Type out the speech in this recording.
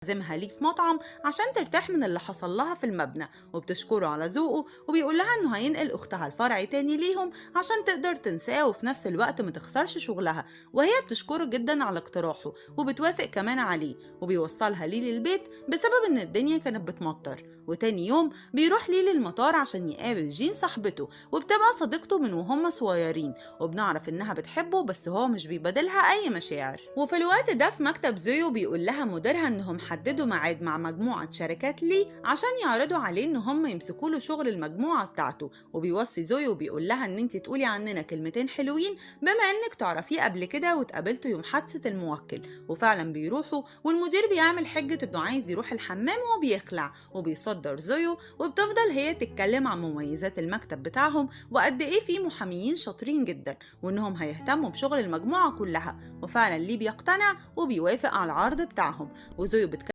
عازمها ليه في مطعم عشان ترتاح من اللي حصل لها في المبنى، وبتشكره على ذوقه وبيقول لها انه هينقل اختها الفرع تاني ليهم عشان تقدر تنساه وفي نفس الوقت ما تخسرش شغلها، وهي بتشكره جدا على اقتراحه وبتوافق كمان عليه، وبيوصلها ليه للبيت بسبب ان الدنيا كانت بتمطر. وتاني يوم بيروح ليه للمطار عشان يقابل جين صاحبته، وبتبقى صديقته من وهم صغيرين، وبنعرف انها بتحبه بس هو مش بيبادلها اي مشاعر. وفي الوقت ده في مكتب زيو بيقول لها مديرها انهم حددوا ميعاد مع مجموعة شركات ليه عشان يعرضوا عليه ان هم يمسكوا له شغل المجموعة بتاعته، وبيوصي زويو وبيقول لها ان انت تقولي عننا كلمتين حلوين بما انك تعرفيه قبل كده واتقابلتوا يوم حادثة الموكل. وفعلا بيروحوا، والمدير بيعمل حجة انه عايز يروح الحمام وبيخلع وبيصدر زويو، وبتفضل هي تتكلم عن مميزات المكتب بتاعهم وقد ايه في محاميين شاطرين جدا وانهم هيهتموا بشغل المجموعة كلها. وفعلا ليه بيقتنع وبيوافق على العرض بتاعهم، وزويو بتكلم